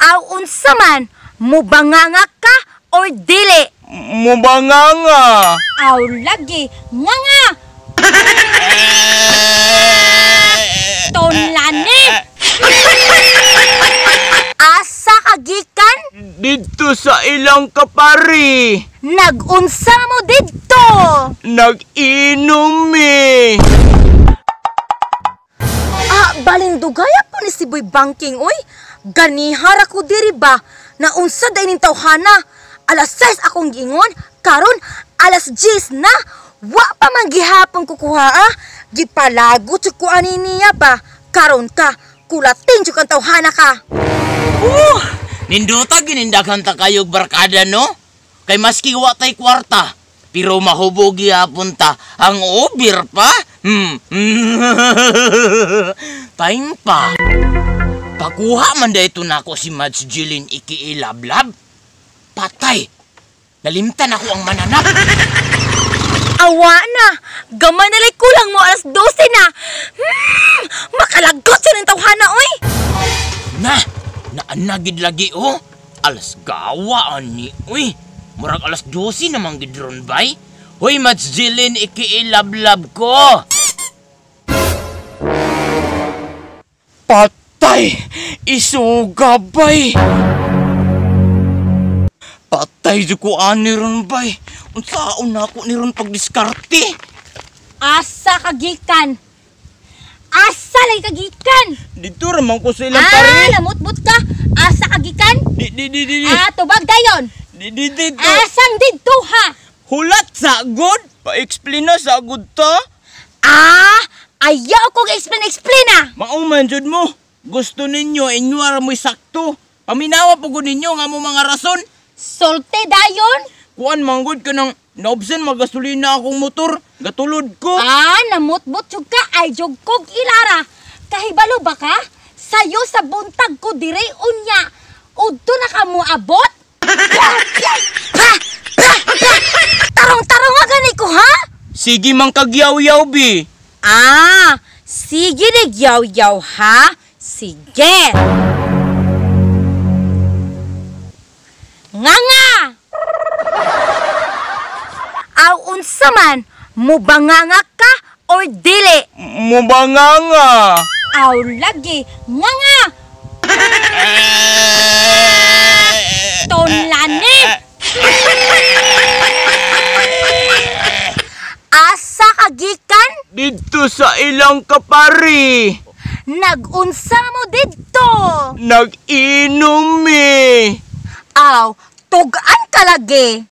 Aw unsa man, mubanganga ka or dili? Mubanganga. Aw lagi, nga nga. Tonlani. Asa ka gikan? Didto sa ilang kapari. Nagunsa mo didto? Nag-inom eh. Ah, balindugaya po ni si Boy Banking, oy. Ganihara ko diri ba? Naunsa day ning tawhana? Alas 6 akong giingon, karon alas 10 na. Wa pa man gihapon kukuha ah. Gipalagot jud ko ani niya ba? Karon ka, kulating jud kang tawhana ka. Nindota ginindaghan ta kayog barkada, no? Kay maski wa tay kwarta, pero mahubog gihapon ta ang ubir pa. Time pa. Pakuha man dayto nako si Mads Jilin ikiilablab. Patay. Nalimtan ako ang mananap. Awa na! Gamay na lay kulang mo alas 12 na! Makalagot siya ng tawhana, oy! Na! Naanagid lagi, oh! Alas gawa, ani, uy! Murag alas 12 namang gidron, bay! Hoy, Mads Jilin, ikiilablab ko! Patay! Isuga, bay! Patay jud ko ani ron, bay! Unsaon na ako ni ron pagdiskarte? Asa ka gikan? Asa lay ka gikan? Dito ramang ko sa ilang Ah, pare. lamutmut ka. Asa ka gikan? Di di di di di. Ah, tubag dayon. Di di di di. Asang didto ha? Hulat sa good. Pa-explain na sa good ta. Ah, ayaw kong explain-explain ah. Mauman jud mo. Gusto ninyo inyo ra mo'y sakto. Paminawa po gud ninyo nga mo mga rason. Solte dayon. Kuan manggod ka nang naobsan magasolina akong motor. Gatulod ko. Ah, namutmut jud ka ay jug kog ilara. Kahibalo ba ka? Sayo sa buntag ko dire unya. Udto na ka mo abot? Pa, pa, pa, pa, pa. Tarong-tarong nga gani ko ha? Sige mang kagyaw-yaw bi. Ah, sige nagyaw-yaw ha? Sige. Nga nga! Aw unsa man, mubanganga ka or dili? Mubanganga. Aw lagi, nga nga! Tonlani! Asa ka gikan? Didto sa ilang kapari. Nagunsa mo didto? Nag-inom eh. Aw, tugaan ka lagi.